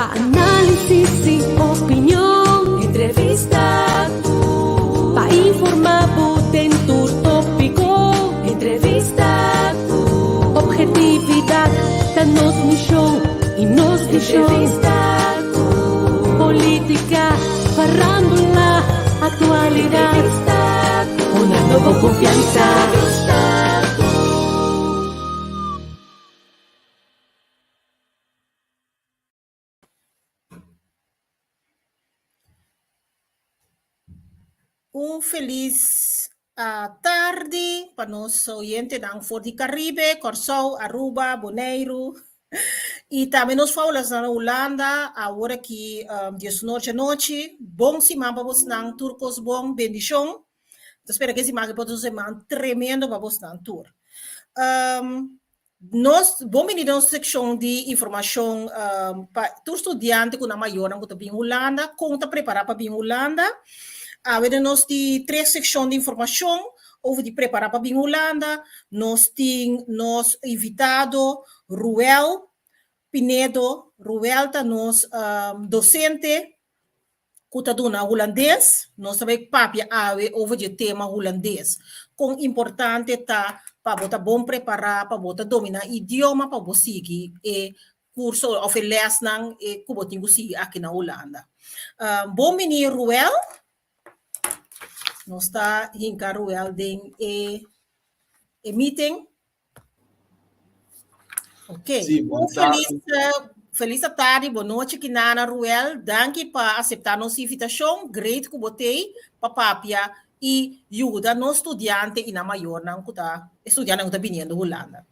Pa análisis i opinion. Entrevista ku. Pa informá bo den tur tópiko. Entrevista ku. Objetividat ta nos mishon i nos vishon. Entrevista ku. Polítika, farándula, aktualidat. Entrevista ku. Dunando bo konfiansa. Entrevista ku. Un felis tardi pa nos oyentenan for di Caribe, Kòrsou, Aruba, Boneiru i tambe nos faulasnan na Hulanda. Awor aki diesnochi anochi. Bon siman pa bosnan, tur kos bon, bendishon. Ta spera ku e siman aki por ta un siman tremendo pa bosnan tur. Nos bon bini den nos sekshon di informashon pa tur studiante ku nan mayornan ku ta bin Hulanda, kon ta prepará pa bin Hulanda. Awe den nos di tres sekshon di informashon over di prepará pa bin Hulanda. Nos tin nos invitado Ruel Pinedo. Ruel ta nos dosente ku ta duna hulandes, nos ta bai papia awe over di e tema hulandes. Kon importante ta pa bo ta bon prepará, pa bo ta dominá idioma pa bo sigui e kurso òf e lèsnan ku bo tin ku sigui aki na Hulanda. Bon bini Ruel. Nos ta hinka Ruel den e e meeting. Ok. Sí, bon Un tarde. felis, eh, felis tarde, bon nochi, Kinana Ruel. Danki pa aceptar nos invitacion. Great ku bo tei pa papia i yuda nos studiante i nan mayornan ku ta estudiantenan ku ta biniendo Hulanda.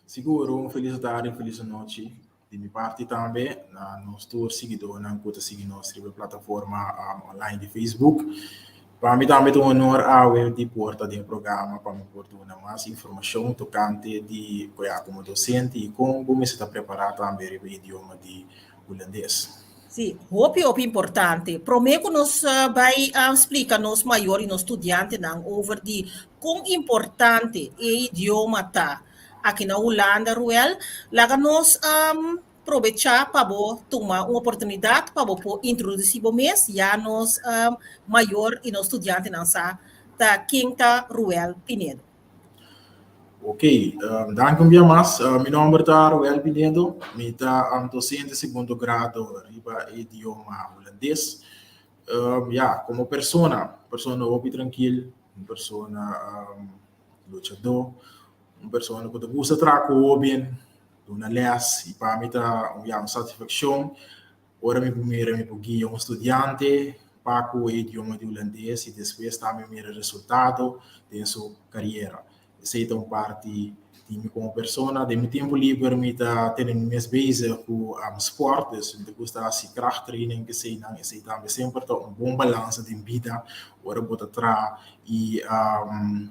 Sigur, un felis tarde, un felis nochi di mi parti tambe na nos tur siguidónan ku ta sigui nos riba e plataforma online di Facebook. Pa mi tambe ta un honor awe di por ta den e programa pa mi por duna mas informashon tokante di koe komo dosente i kon bo mester ta prepará tambe riba e idioma di hulandes. Sí, hopi hopi importante. Promé ku nos bai splika nos mayor i nos studiantenan over di kon importante e idioma ta Aki na Hulanda, Ruel, laga nos probechá pa bo tuma un oportunidat pa bo por introdusí bo mes, ya nos mayor i nos studiantenan sa ta ken ta Ruel Pinedo. Ok, danki un bia mas. Mi nomber ta Ruel Pinedo, mi ta dosente segundo grado riba idioma hulandes. Ya, komo persona, persona hopi trankil, un persona luchadó, un persona ku ta gusta traha ku hóben, duna lès i pa mi ta un ya un satisfakshon ora mi por mira mi por guia un studiante pa ku e idioma di hulandes i despues tambe mira resultado den su kariera. Esei ta un parti di mi komo persona. Den mi tempu liber mi ta tene mi mes bezig ku spòrt, dus mi ta gusta hasi krachttraining, eseinan, esei tambe semper ta un bon balansa den bida ora bo ta traha i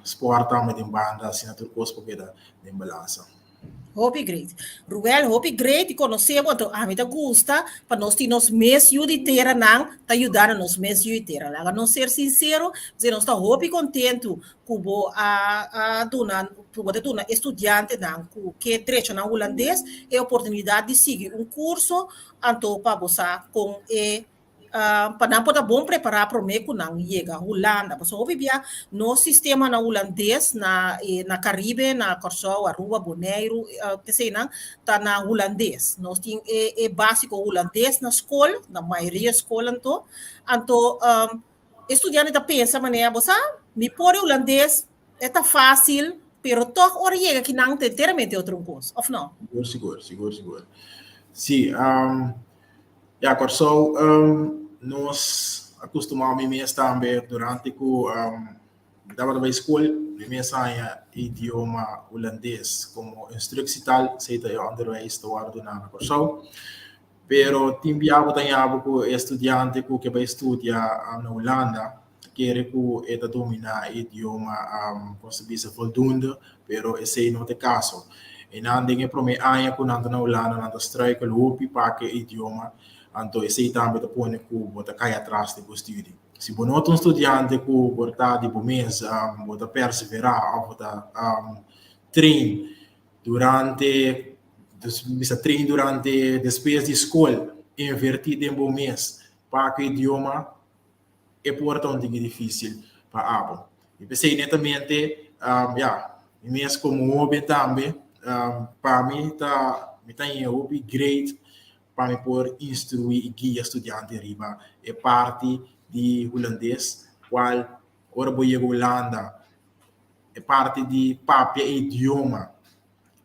spòrt tambe den banda, asina tur kos por keda den balansa. Hopi great. Ruel, hopi great di konosé bo, anto ami ta gusta pa nos tin nos mes yu di teranan ta yuda na nos mes yu di tera. Laga nos ser sinsero, pasobra nos ta hopi kontentu ku bo a a duna, ku bo ta duna e studiantenan ku ke drecho nan hulandes e oportunidat di sigui un kurso, anto pa bo sa kon e pa nan por ta bon prepará promé ku nan yega Hulanda. Pasobra hopi bia nos sistemanan hulandes na na Karibe, na Kòrsou, Aruba, Boneiru, eseinan ta na hulandes. Nos tin e e básiko hulandes na skol, na mayoria skol anto. Anto e studiante ta pensa manera bo sa mi por e hulandes, e ta fásil, pero tòg ora yega kinan ta enteramente otro un kos, òf no? Sigur, sigur, sigur, sigur. Sí, Ya, Kòrsou nos a kustumá mi mes tambe durante ku mi tabata bai skol, mi mes haña idioma hulandes komo instruksietaal, esei ta e ònderwijs ta wòrdu duna na Kòrsou. Pero tin bia bo ta haña bo ku e studiante ku ke bai studia na Hulanda ta kere ku e ta dominá e idioma kon se bisa voldoende, pero esei no ta e kaso. E nan den e promé aña ku nan ta na Hulanda nan ta struikel hopi pa ku e idioma, anto esei tambe ta pone ku bo ta kai atras den bo studi. Si bo no ta un studiante ku bo ta di bo mes, bo ta perseverá òf bo ta train durante, dus bisa train durante despues di skol. invertí den bo mes pa ku idioma, e por ta un tiki difísil pa abo. I p'esei netamente, ya, mi mes komo hóben tambe, pa mi ta mi ta haña hopi great pa mi por instruí i guia studiante riba e parti di hulandes, kual ora bo yega Hulanda e parti di papia e idioma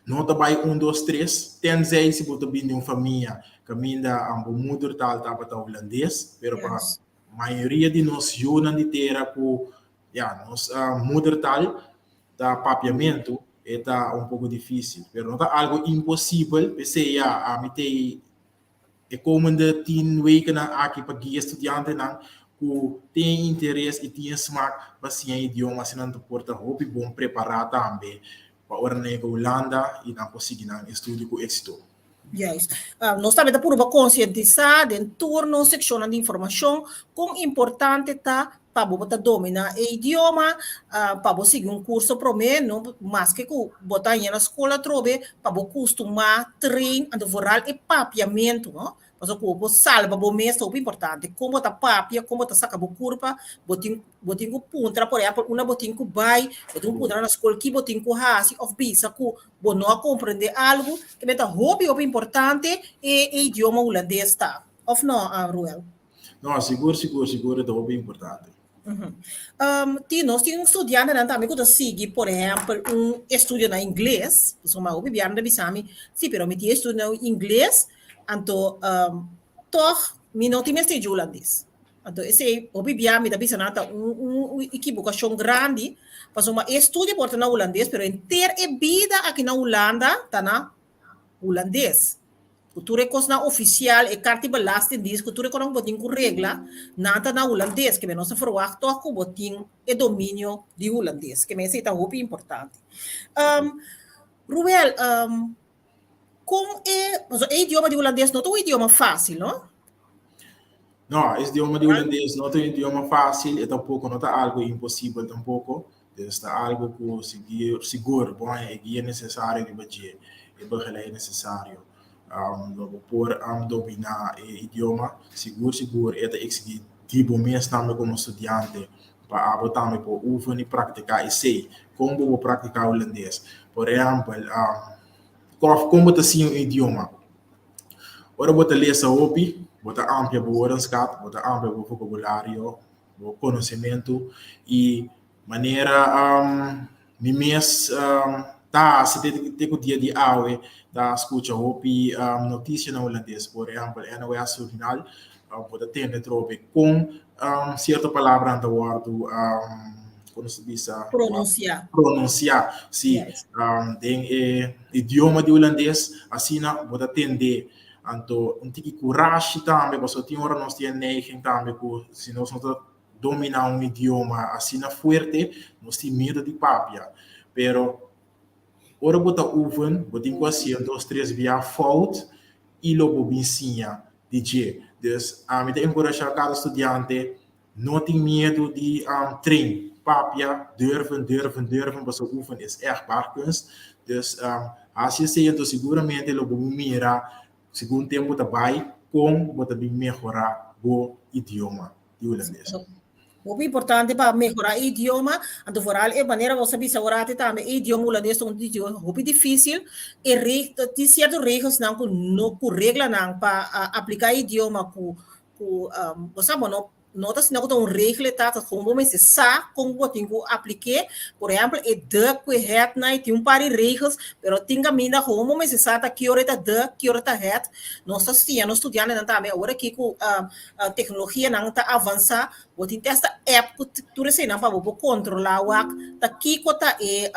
no ta bai un dos tres, tenzij si bo ta bini di un famia kaminda bo moedertaal tabata hulandes, pero pa mayoria di nos yunan di tera ku ya nos moedertaal ta papiamentu, e ta un poko difísil, pero no ta algu imposibel. P'esei ya ami t'ei e komende 10 wekennan aki pa guia studiantenan ku tin interes i tin smak pa siña idioma, asina nan ta por ta hopi bon prepará tambe pa ora nan yega Hulanda i nan por sigui nan estudio ku éksito. Juist. Nos tambe ta purba konsientisá den tur nos sekshonnan di informashon kon importante ta pa bo ta dominá e idioma, pa bo sigui un kurso promé, no maske ku bo ta haña na skol atrobe, pa bo kustumá, train, anto vooral e papiamentu, no? Pasobra ku bo por salba bo mes ta hopi importante. Kon bo ta papia, kon bo ta saka bo kurpa, bo tin ku puntra, por ehèmpel, unda bo tin ku bai, bo tin ku puntra na skol ki bo tin ku hasi òf bisa ku bo no a komprendé algu, ke ta hopi hopi importante e idioma hulandes ta. Òf no, Ruel? No, sigur, sigur, sigur, ta hopi importante. Tin, nos tin studiantenan tambe ku ta sigui, por ehèmpel, un estudio na ingles, pasobra hopi biaha nan ta bisa mi: "Sí, pero mi tin estudio na ingles, anto toch mi no tin mester di hulandes." Anto esei hopi biaha mi ta bisa nan ta un ekibokashon grandi, pasobra e estudio por ta na hulandes, pero henter e bida aki na Hulanda ta na hulandes. Ku tur e kosnan ofisial, e karta di belastingdienst, ku tur e kosnan ku bo tin ku regla, nan ta na hulandes. Ke men nos ta verwagt tòg ku bo tin e dominio di hulandes. Ke men esei ta hopi importante. Ruel, kon e, pasobra e idioma di hulandes no ta un idioma fásil, no? No, e idioma di hulandes no ta un idioma fásil i tampoko no ta algu imposibel tampoko. Dus ta algu ku sigur, sigur bon e guia nesesario riba dje, e begeleiding nesesario, lo bo por dominá e idioma. Sigur, sigur e ta eksigí di bo mes tambe komo studiante pa abo tambe por oefen i praktiká esei. Kon bo por praktiká hulandes? Por ehèmpel, kon bo ta siña un idioma? Ora bo ta lesa hopi, bo ta amplia bo woordenschat, bo ta amplia bo vokabulario, bo konosementu i manera mi mes ta hasi te ku dia di awe, ta skucha hopi notisia na hulandes, por ehèmpel NOS Journal, bo ta tende trobe kon sierto palabranan ta wòrdu, kon nos ta bisa? Pronunsiá. Pronunsiá, si, den e idioma di hulandes, asina bo ta tende. Anto un tiki kurashi tambe, pasobra tin ora nos tin e neiging tambe ku si nos no ta dominá un idioma asina fuerte, nos tin miedu di papia. Pero ora bo ta oefen, bo tin ku hasi un, dos, tres bia fout i lo bo bin siña di dje. Dus ami ta enkurashá kada studiante no tin miedu di train, papia, durven, durven, durven, pasobra oefen is echt barkunst. Dus hasi esei, anto siguramente lo bo mira segun tempu ta bai kon bo ta bin mehorá bo idioma di hulandes. Hopi importante pa mehorá e idioma, anto vooral e manera bo sa bisa ora tambe e idioma hulandes ta un idioma hopi difísil, e tin sierto regelsnan ku no ku reglanan pa apliká e idioma ku bo sa bo no ta asina ku ta un regel ta gewoon bo mester sa kon bo tin ku aplik'é. Por ehèmpel, e de ku e het nan tin un par di regels, pero tin kaminda gewoon bo mester sa ta ki ora ta de, ki ora ta het. Nos ta siña nos studiantenan tambe awor aki ku teknologianan ta avansá, bo tin te hasta app ku tur eseinan pa bo por kontrolá wak ta kiko ta e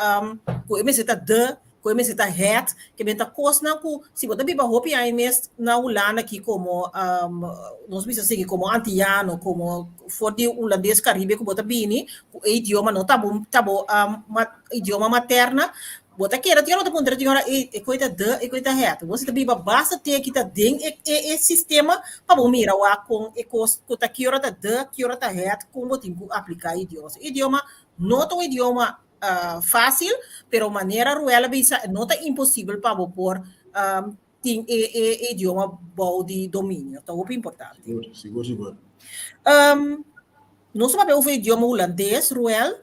ku e mester ta de, ku e mester ta het, ke men ta kosnan ku si bo ta biba hopi aña mes na Hulanda aki komo nos bisa sigui komo antiano, komo for di hulandes Karibe ku bo ta bini ku e idioma no ta bo idioma materna, bo ta keda tin ora bo ta puntra tin ora e koi ta de, e koi ta het. Bo si ta biba basta te aki ta den e sistema pa bo mira wak kon e kos ku ta ki ora ta de, ki ora ta het, kon bo tin ku apliká e idioma. So e idioma no ta un idioma fásil, pero manera Ruel a bisa no ta imposibel pa bo por. tin e e idioma bou di dominio. Ta hopi importante. Sigur, sigur, sigur. Nos a papia over idioma hulandes, Ruel.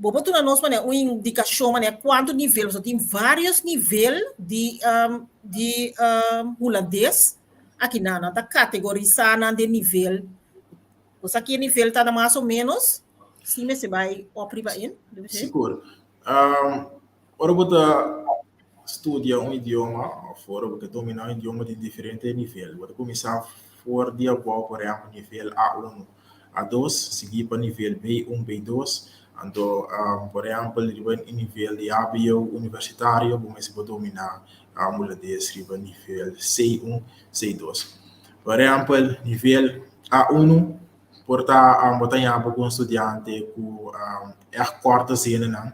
Bo por duna nos manera un indikashon manera kuantu nivel, pasobra tin vários nivel di di hulandes akinan. Nan ta kategorisá nan den nivel. Bo sa ki nivel ta na mas o ménos? Si mester bai op riba in. Sigur. Ora bo ta studia un idioma òf ora bo ke dominá un idioma tin diferente nivel. Bo ta kuminsá for di abou, por ehèmpel nivel A1, A2, sigui pa nivel B1, B2. Anto por ehèmpel riba e nivel di hbo universitario bo mester por dominá hulandes riba nivel C1, C2. Por ehèmpel nivel A1 por ta bo ta yama ku un studiante ku ègt kòrta zinnennan.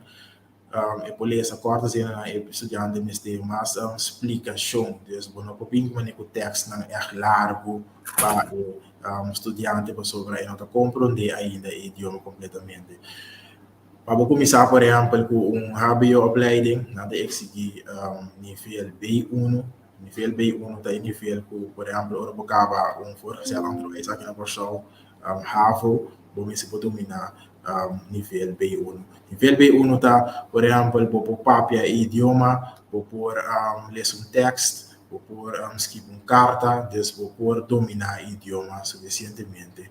E por lesa kòrt asina nan e studiante mester mas splikashon. Dus bo no por bin ku manera ku tèkstnan ègt largu pa e studiante pasobra e no ta komprondé ainda e idioma kompletamente. Pa bo kuminsá por ehèmpel ku un hbo-opleiding nan ta eksigí nivel B1. Nivel B1 ta e nivel ku por ehèmpel ora bo kaba un voortgezet onderwijs aki na Kòrsou, havo, bo mester por dominá nivel B1. Nivel B1 ta, por ehèmpel, bo por papia e idioma, bo por lesa un tèkst, bo por skibi un karta, dus bo por dominá e idioma sufisientemente.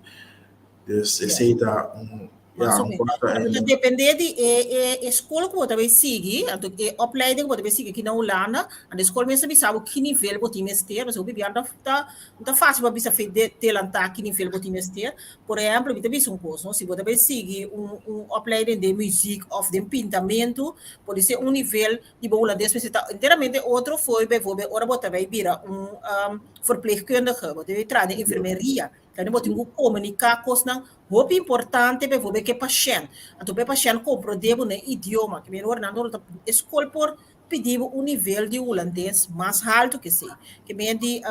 Dus esei ta un Mas o menos. Ta depende di e e e skol ku bo ta bai sigui, anto e opleiding ku bo ta bai sigui aki na Hulanda, anto e skol mes ta bisa bo ki nivel bo tin mester, pasobra hopi bia no ta no ta fásil pa bisa fe delantá ki nivel bo tin mester. Por ehèmpel, mi ta bisa un kos, no, si bo ta bai sigui un un opleiding den muziek òf den pintamentu, por di ser un nivel di bo hulandes mester ta enteramente otro for bijvoorbeeld ora bo ta bai bira un verpleegkundige, bo ta bai traha den enfermeria. Tambe bo tin ku komuniká kosnan hopi importante bijvoorbeeld ku e pashènt. Anto pa e pashènt komprondé bo na e idioma. Ke mester ora nan ta e skol por pidi bo un nivel di hulandes mas haltu ke esei. Ke men di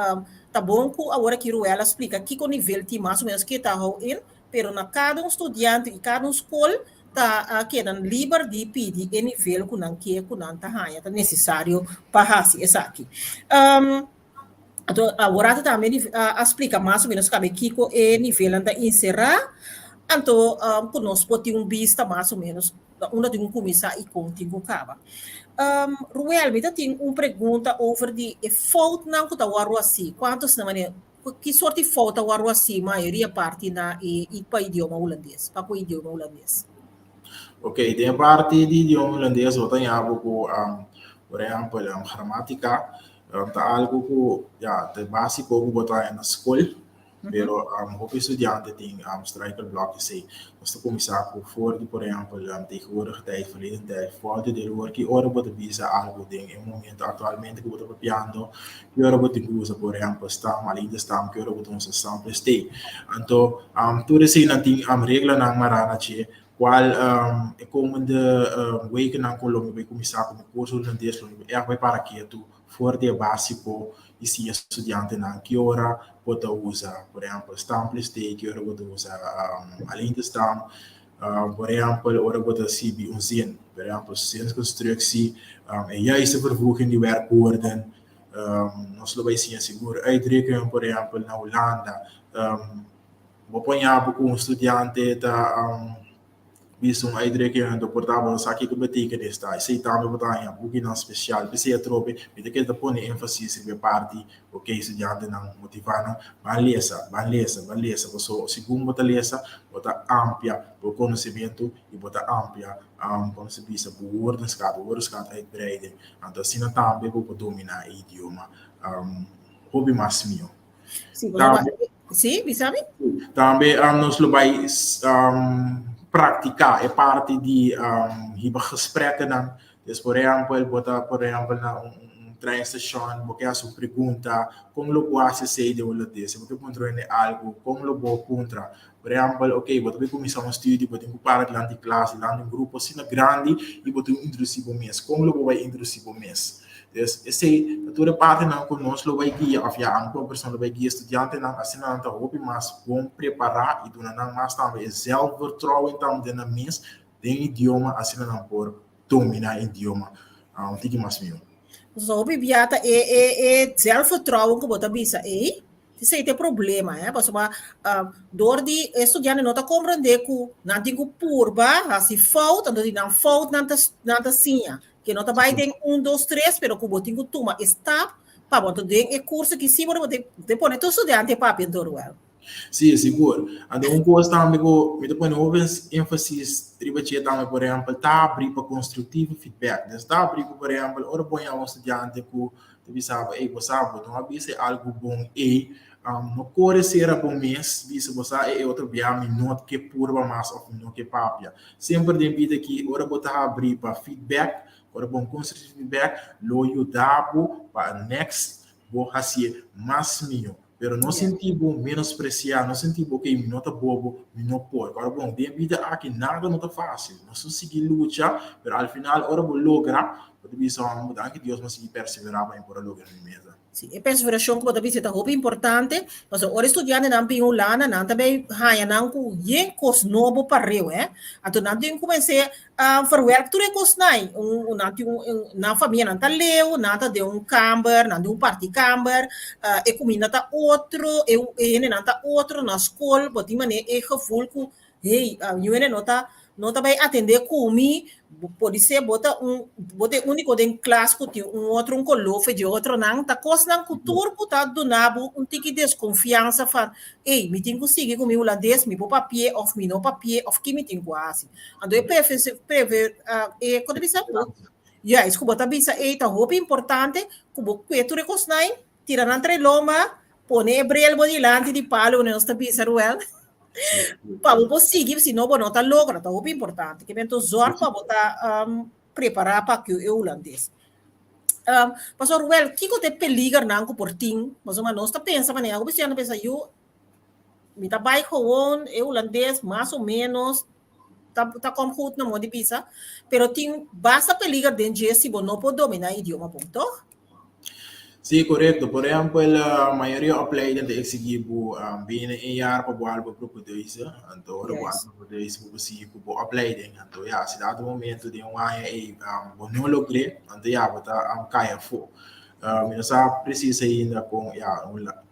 ta bon ku awor aki Ruel a splika kiko nivel tin mas o ménos ke ta hou in, pero na kada un studiante i kada un skol ta keda liber di pidi e nivel ku nan ke ku nan ta haña ta nesesario pa hasi esaki. Anto awor tambe a splika mas o menos kabe kiko e nivelnan ta enserá, anto ku nos por tin un bista mas o menos unda tin ku kuminsá i kon tin ku kaba. Ruel, mi ta tin un pregunta over di e foutnan ku ta wòrdu hasí. Kuantu asina manera, ki sort di fout ta wòrdu hasí mayoria parti na e pa idioma hulandes, pa ku idioma hulandes? Ok, den e parti di idioma hulandes bo ta haña bo ku, por ehèmpel, gramátika. Ta algo ku ya ta básiko ku bo ta haña na skol, pero hopi studiante tin struikelblok esei. Nos ta kuminsá ku for di por ehèmpel tegenwoordige tijd, verleden tijd, voltooid deelwoord, ki ora bo ta bisa algu den e momento aktualmente ku bo ta papiando, ki ora bo tin ku usa por ehèmpel stam, alleen de stam, ki ora bo ta usa stam plus te. Anto tur eseinan tin reglanan mará na dje kual e komende wekennan ku lo mi bai kuminsá ku mi kurso hulandes lo mi ègt bai para ketu for di e básiko i siña studiantenan ki ora bo ta usa por ehèmpel stam plus te, ki ora bo ta usa alleen de stam. Por ehèmpel ora bo ta sibi un zin, por ehèmpel zinskonstruktie, e juiste vervoeging di werkwoorden. Nos lo bai siña sigur uitdrukking por ehèmpel na Hulanda. Bo por ña bo ku un studiante ta bisa un uitdrukking anto por ta bo no sa kiko betekenis ta. Esei tambe bo ta haña bukinan spesial. P'esei atrobe mi ta keda ta pone énfasis riba e parti oke studiantenan motivá nan ban lesa, ban lesa, ban lesa pasobra segun bo ta lesa bo ta amplia bo konosementu i bo ta amplia komo se bisa bo woordenskat, bo woordenskat uitbreiding. Anto asina tambe bo por dominá e idioma hopi mas mihó. Sí, tambe, sí, bisami? Tambe nos lo bai praktiká e parti di hiba gesprekkenan. Dus por ehèmpel, bo ta por ehèmpel na un treinstation, bo ke hasi un pregunta, kon lo bo hasi esei den hulandes? Bo ke puntra hende algu, kon lo bo puntra? Por ehèmpel, oke, bo ta bai kuminsá un studio, bo tin ku para dilanti klas, dilanti un grupo asina grandi i bo tin ku introdusí bo mes. Kon lo bo bai introdusí bo mes? Dus esei ta tur e partinan ku nos lo bai guia òf ya ami komo persona lo bai guia studiantenan asina nan ta hopi mas bon prepará i duna nan mas tambe e zelfvertrouwen tambe den nan mes den idioma asina nan por dominá e idioma un tiki mas mihó. So hopi bia ta e e e zelfvertrouwen ku bo ta bisa ei, esei ta e problema, eh, pasobra dor di e studiante no ta komprendé ku nan tin ku purba hasi fout, anto di nan fout nan ta nan ta siña, ke no ta bai den un dos tres pero ku bo tin ku tuma e stap pa bo, anto den e kurso ki si bo ta pone tur studiante papia anto Ruel. Sí, sigur. Anto un kos tambe ku mi ta pone hopi énfasis riba dje tambe, por ehèmpel, ta abrí pa konstruktivo feedback. Dus ta abrí ku, por ehèmpel, ora bo haña un studiante ku ta bisa bo, ey, bo sa, bo no a bisa e algu bon ey, no kore sera bo mes, bisa bo sa e otro bia mi no ke purba mas òf mi no ke papia. Semper den bida aki, ora bo ta abrí pa feedback, ora bo un konstruktivo feedback, lo yuda bo pa next bo hasié mas mihó. Pero no sinti bo menospresiá, no sinti bo, okey, mi no ta bobo, mi no por. Ora bon, den bida aki nada no ta fásil. Nos ta sigui lucha, pero al final ora bo logra, bo ta bisa, Homber, danki Dios mi a sigui perseverá pa mi por a logra mi meta. Sí, e perseverashon ku bo ta bisa ta hopi importante, pasobra ora e studiantenan bin Hulanda, nan ta bay haña nan ku yen kos nobo pareu, eh. Anto nan tin ku kumins'é Verwerk tur e kosnan. Nan tin un, nan famianan ta leu, nan ta den un kamber, nan den un parti kamber, e kuminda ta otro, e hendenan ta otro, na skol bo tin manera e gevoel ku hey, yu hende no ta no ta bai atendé ku mi, podisé bo ta un bo ta e úniko den klas ku tin un otro un koló fe dje otronan, ta kosnan ku tur ku ta duna bo un tiki deskonfiansa van ey mi tin ku sigui ku mi hulandes, mi por papi'é òf mi no papi'é òf ki mi tin ku hasi. Anto e prefe prefe e kon ta bisa juist ku bo ta bisa ey ta hopi importante ku bo kue tur e kosnan tira nan tra e lomba pone e bril bo dilanti di palu nos ta bisa Ruel pa bo por sigui si no bo no ta logra ta hopi importante ke mento zorg pa bo ta prepara pa ku e hulandes. Pasobra Ruel kiko ta e peligernan ku por tin pasobra nos ta pensa manera hopi estudiante ta pensa yu Mi ta bai gewoon e hulandes mas o menos ta ta kom goed na modo di bisa, pero tin basta peliger den dje si bo no por domina e idioma bon, toch? Sí, korekto. Por ehèmpel, mayoria opleiding ta eksigí bo binnen een jaar pa bo haal bo propedeuse. Anto ora bo haal propedeuse bo por sigui ku bo opleiding. Anto ya, si dado momento den un aña ei bo no logr'é, anto ya bo ta kai afó. Mi no sa presis ainda kon ya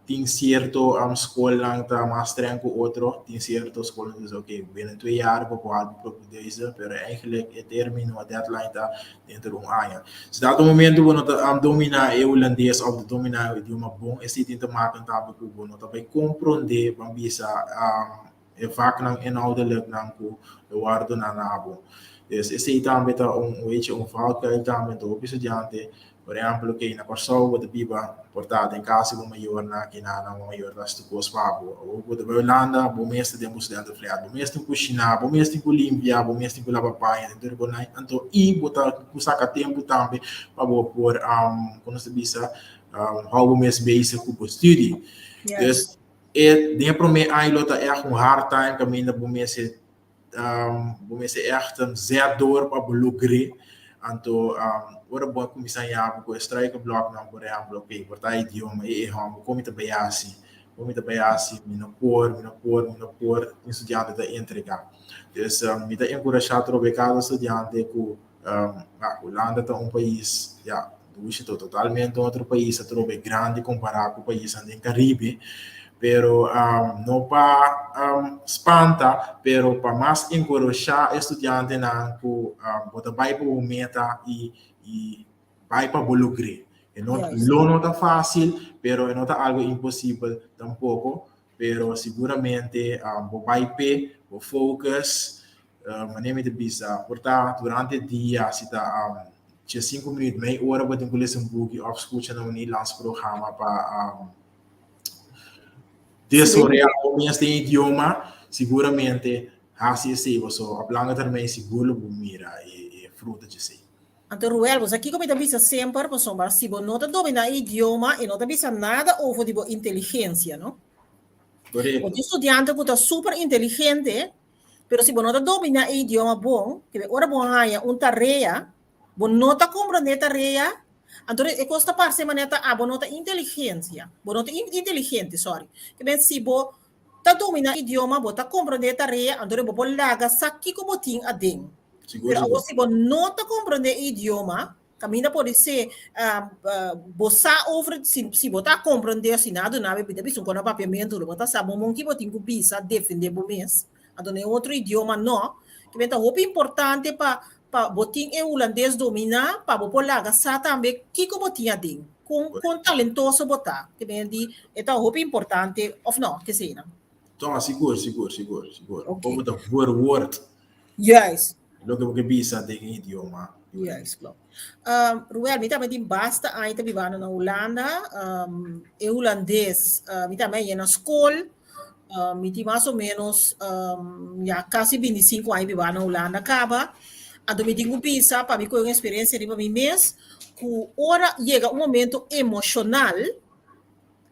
tin sierto skolnan ta mas streng ku otro, tin sierto skolnan ta bisa oke binnen twee jaar bo por haal bo propedeuse, pero eigenlijk e termino, e deadline ta denter un aña. Si dado momento bo no ta domina e hulandes of ta domina e idioma bon, esei tin te maken tambe ku bo no ta bai kompronde ban bisa e vaknan inhoudelijk nan ku lo wòrdu duna na bo. Dus esei tambe ta un wechi un valkuil tambe anto hopi studiante por ehèmpel oke na Kòrsou bo ta biba por ta den kas di bo mayornan kina nan bo mayor ta hasi tur kos pa bo. Awor bo ta bai Hulanda bo mes ta den bo studentenflat bo mes tin kushiná bo mes tin ku limpia bo mes tin ku laba paña den tur konai anto i bo ta ku saka tempu tambe pa bo por komo nos ta bisa hou bo mes bezig ku bo studi. Dus E den e promé aña lo ta ègt un hard time kaminda bo mester bo mester ègt zet door pa bo logr'é. Anto ora bo a kuminsá yabi ku e struikelbloknan por ehèmpel oke por ta idioma e e hòmber kon mi ta bai hasi kon mi ta bai hasi mi no por mi no por mi no por tin studiante ta entregá. Dus mi ta enkurashá trobe kada studiante ku Hulanda ta un pais, ya, dushi ta totalmente un otro pais atrobe grandi kompará ku paisnan den Karibe, pero no pa spanta, pero pa mas enkurashá e studiantenan ku bo ta bai pa bo meta i i bai pa bo logr'é. E no lo no ta fásil, pero e no ta algu imposibel tampoko, pero siguramente bo bai p'e, bo focus, Manera mi ta bisa, por ta durante dia si ta dje sinku minuut, mei ora bo tin ku lesa un buki òf skucha na un Nederlands programa pa desoreá bo mes den idioma, siguramente hasi esei pasobra op lange termijn sigur lo bo mira e fruta dje esei. Anto Ruel, bo sa kiko mi ta bisa semper? Pasobra si bo no ta dominá e idioma, e no ta bisa nada over di bo inteligensia, no? Korekto. Bo tin studiante ku ta super inteligente, Pero si bo no ta dominá e idioma bon, kebe ora bo haña un tarea, bo no ta komprondé e tarea, anto e kos ta parse manera ta abo no ta inteligensia, bo no ta inteligente, sorry. Kebe si bo ta dominá idioma, bo ta komprondé e tarea, anto bo por laga sa kiko bo tin aden. Sigur, Pero sigur. awor si bo no ta komprondé e idioma, Kaminda podisé bo sa over, si si bo ta komprondé si nan a duna bo bida bisa un kos na papiamentu lo bo ta sa bo mon ki bo tin ku bisa defendé bo mes. Anto na e otro idioma no. Kimen ta hopi importante pa pa bo tin e hulandes dominá pa bo por laga sa tambe kiko bo tin aden, kon kon talentoso bo ta. Kimen di e ta hopi importante òf no keseinan? To, sigur, sigur, sigur, sigur. Okay. Kon bo ta verwoord. Juist. Loke bo ke bisa den e idioma. Juist, klopt. Um, Ruel, mi tambe tin basta aña ta bibando na Hulanda. Um, e hulandes, uh, mi tambe a na skol. Uh, mi tin mas o menos um, ya casi 25 aña bibando na Hulanda kaba. Anto mi tin ku bisa pa mi kohe un experiencia riba mi mes ku ora yega un momento emocional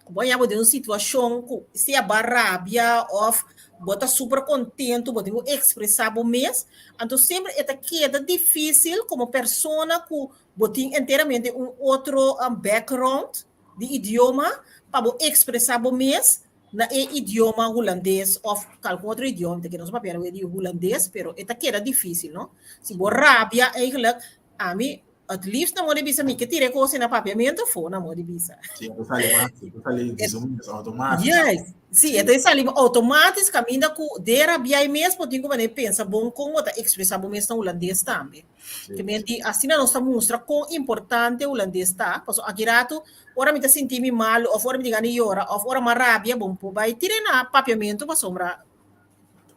Ku bo haña bo den un situashon ku sea bo a rabia òf bo ta super kontentu, bo tin ku ekspresá bo mes, anto semper e ta keda difísil komo persona ku bo tin enteramente un otro background di idioma pa bo ekspresá bo mes na e idioma hulandes òf kalkun otro idioma, ta kere nos papia di hulandes, pero e ta keda difísil, no? Si bo rabia eigenlijk ami Het liefst na modi bisa mi ke tira e kos na papiamento afó na modi bisa. Sí, e sali mas, e sali di automatisch. Yes, sí, e sali automatisch kaminda ku den rabia e mes bo tin ku manera pensa bon kon bo ta ekspresá bo mes na hulandes tambe. Sí. Ke men di asina nos ta mustra kon importante hulandes ta, pasobra aki ratu ora mi ta sinti mi malu òf ora mi tin gana di yora òf ora mi a rabia bo por bai tira na papiamento pasobra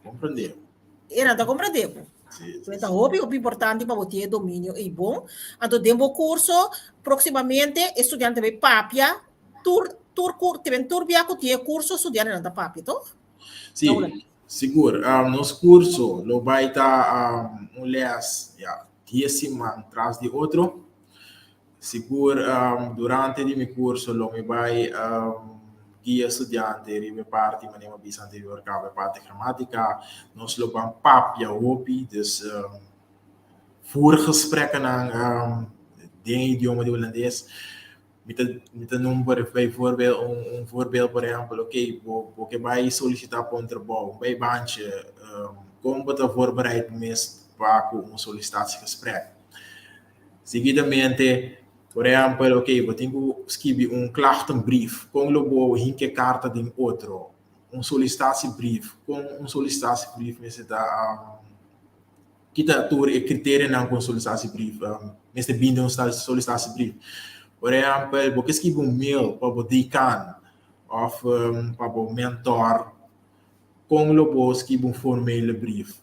Comprende. E nan ta comprende bo. Sí, sí, Ta hopi hopi importante pa bo tin e dominio ei bon. Anto den bo curso proximamente e studiante bay papia tur tur cur te ben tur bia cu tin e curso studiantenan ta papia toch? Sí, sigur. Nos curso lo bay ta un les ya dies siman tras di otro. Sigur durante di mi kurso lo mi bai guia studiante riba e parti manera mi a bisa anterior kaba e parti gramatika. Nos lo ban papia hopi, dus voorgesprekkenan den e idioma di hulandes. Mi ta mi ta number bijvoorbeeld un un voorbeeld por ehempel oké bo bo ke bai solisitá pa un trabou, un bijbaantje, kon bo ta voorbereid bo mes pa ku un solicitatiegesprek. Seguidamente, por ehempel, ok, bo tin ku skibi un klachtenbrief, kon lo bo hinka e karta den otro? Un solicitatiebrief, kon un solicitatiebrief mester ta, ki ta tur e kriterianan ku un solicitatiebrief mester bini den un solicitatiebrief? Por ehempel, bo ke skibi un mail pa bo dekan òf pa bo mentor, kon lo bo skibi un formele brief,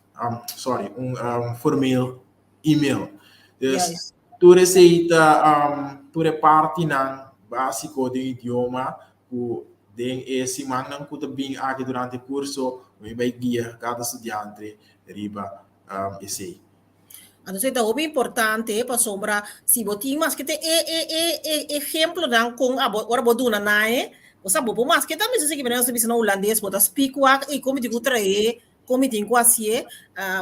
sorry, un formeel email. Dus tur esei ta tur e partinan básiko den idioma ku den e simannan ku ta bin aki durante e kurso mi bai guia kada studiante riba esei. Anto esei ta hopi importante pasobra si bo tin maske te e e e e ehemplonan kon abo ora bo duna nan e, bo sa bo por maske ta mester sigui manera nos ta bisa na hulandes bo ta speak wak ei kon mi tin ku trae Kon mi tin ku hasié?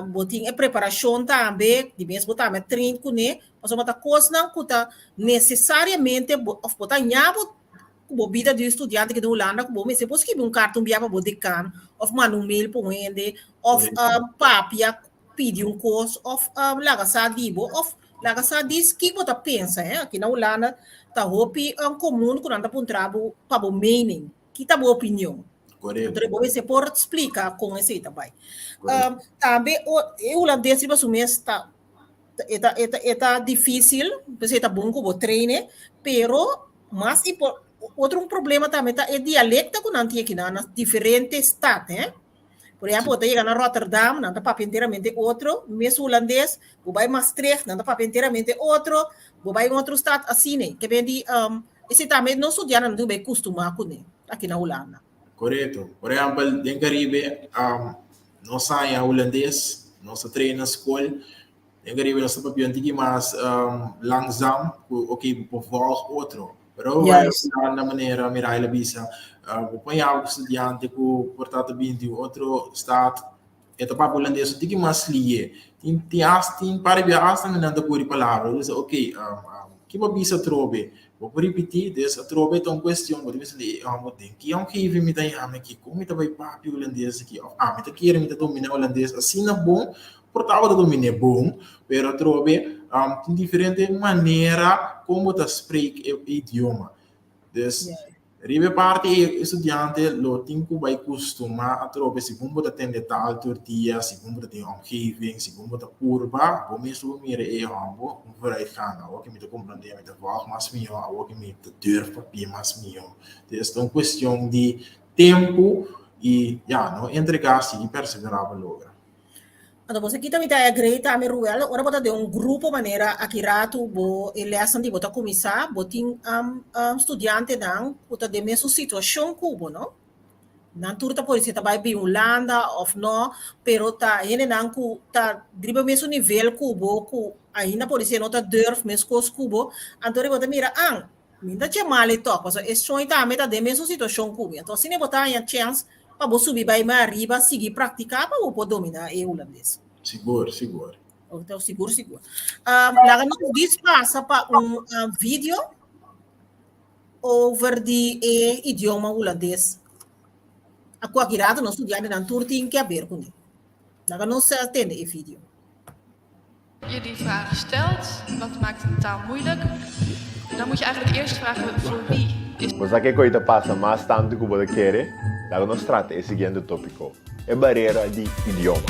Bo tin e preparashon tambe, di mes bo tambe a train kuné, pasobra ta kosnan ku ta nesesariamente bo òf bo ta haña bo ku bo bida di un studiante aki den Hulanda ku bo mester por skibi un karta un bia pa bo dekan òf manda un mail pa un hende òf papia pidi un kos òf laga sa di bo òf laga sa di kiko bo ta pensa. Aki na Hulanda ta hopi komun ku nan ta puntra bo pa bo mening. Ki ta bo opinion? Correcto. Bo mester por splika kon esei ta bai. Tambe e hulandes riba su mes ta e ta e ta e ta difícil, p'esei ta bon ku bo train e, pero mas impor otro un problema tambe ta e dialecto ku nan tin aki nan na diferente stad hè. Por ehempel, bo ta yega na Rotterdam, nan ta papia enteramente otro, mes hulandes, bo bai Maastricht, nan ta papia enteramente otro, bo bai un otro stad asina. Ke ben di esei tambe nos studiantenan tin ku bai kustumá kuné aki na Hulanda. Korekto. Por ehempel, den Karibe nos haña hulandes, nos ta train na skol. Den Karibe nos ta papia un tiki mas langzaam, ku oké bo por vòlg otro. Pero bo bai Hulanda manera Miraila bisa, bo por haña ku studiante ku por ta ta bini di un otro stad, e ta papia hulandes un tiki mas lié. Tin tin asta tin par di bia asta nan ta kuri palabra. Bo bisa oké, ki bo a bisa atrobe? Bo por ripití? Des atrobe ta un kuestion, bo ta bisa di den ki omgeving mi ta yama aki? Kon mi ta bai papia hulandes aki? Òf ami ta kere mi ta dominá hulandes asina bon? Por tabata dominé bon, pero atrobe. Um, tin diferente manera kon bo ta spreek e idioma. Dus riba e parti ei e studiante lo tin ku bai kustumá atrobe segun bo ta tende taal tur dia, segun bo ta den omgeving, segun bo ta purba, bo mes lo mira e hòmber un vooruitgang. Awor ku mi ta komprondé, mi ta vòlg mas mihó, awor ku mi ta durf papia mas mihó. Dus ta un kuestion di tempu i ya, no entregá, sigui perseverá pa logra. Anto bo sa kita mi ta agree tambe Ruel, ora bo ta den un grupo manera aki ratu bo e lesnan di bo ta kuminsá, bo tin studiantenan ku ta den mesun situashon ku bo no. Nan tur ta por si ta bai bin Hulanda òf no, pero ta hendenan ku ta riba mesun nivel ku bo ku ainda por si no ta durf meskos ku bo, anto bo ta mira an Mi ta dje mal e tòg, pasobra e soño tambe ta den mesun situashon ku mi. Anto asina bo ta haña chèns pa bo subi bai mas ariba, sigui praktiká pa bo por dominá e hulandes. Sigur, sigur. Anto sigur, sigur. Laga nos dis pasa pa un video over di e idioma hulandes. A kualke rato nos studiantenan tur tin ke haber kuné. Laga nos tende e video. Je die vraag stelt, wat maakt een taal moeilijk? Dan moet je eigenlijk eerst vragen voor wie is. Bo sa kiko ta pasa mas tantu ku bo ta kere? Laga nos trata e siguiente tópiko, e barera di idioma.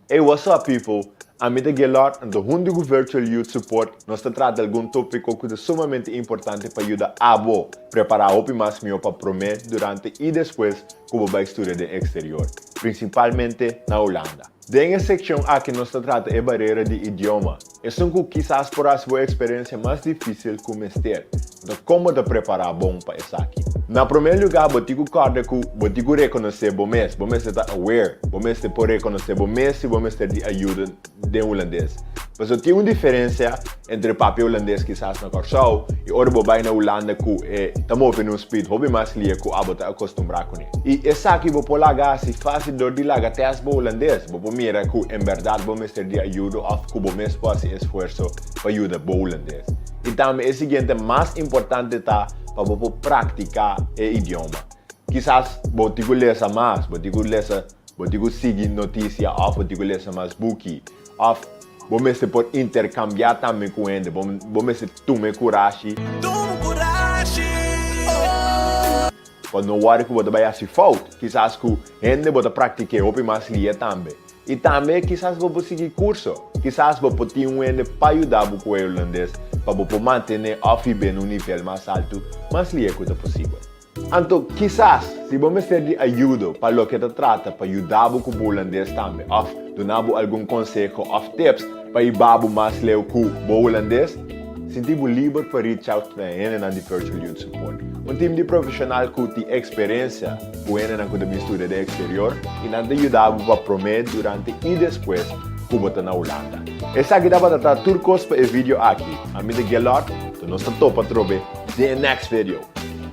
Hey what's up people, ami ta Gaylord anto huntu ku Virtual Youth Support nos ta trata algun tópiko ku ta sumamente importante pa yuda abo prepará hopi mas mihó pa promé, durante i despues ku bo bai studia den eksterior, prinsipalmente na Hulanda. Den e sekshon aki nos ta trata e barera di idioma, esun ku kisas por hasi bo eksperensia mas difísil ku mester. Anto kon bo ta prepará bon pa esaki? Na promé lugá bo tin ku kòrda ku bo tin ku rekonosé bo mes, bo mester ta aware, bo mester por rekonosé bo mes si bo mester di ayuda den hulandes. Pasobra tin un diferensia entre papia hulandes kisas na Kòrsou i ora bo bai na Hulanda ku e ta move na un speed hopi mas lia ku abo ta akostumbrá kuné. I esaki bo por laga hasi fásil dor di laga tèst bo hulandes. Bo por mira ku en bèrdat bo mester di ayuda òf ku bo mes por hasi esfuerso pa yuda bo hulandes. I tambe e siguiente mas importante ta pa bo por praktiká e idioma. Kisas bo tin ku lesa mas, bo tin ku lesa Bo tin ku sigui notisia òf bo tin ku lesa mas buki. Òf bo mester por interkambiá tambe ku hende. Bo bo mester tuma e kurashi. Tuma kurashi, oh. Pa no wòri ku bo ta bai hasi fout. Kisas ku hende bo ta praktik'é hopi mas lia tambe. I tambe kisas bo por sigui kurso. Kisas bo por tin un hende pa yuda bo ku e hulandes pa bo por mantené òf hib'é na un nivel mas altu mas lia ku ta posibel. Anto, kisas, si bo mester di ayudo pa loke ta trata pa yuda bo ku bo hulandes tambe òf duna bo algun konseho òf tips pa hiba bo mas leu ku bo hulandes, sinti bo liber pa reach out na e hendenan di Virtual Youth Support, un tim di profeshonal ku tin eksperensia ku hendenan ku ta bin studia den eksterior i nan ta yuda bo pa promé, durante i despues ku bo ta na Hulanda. Esaki tabata ta tur kos pa e video aki. Ami ta Gellard, anto nos ta topa atrobe den e next video.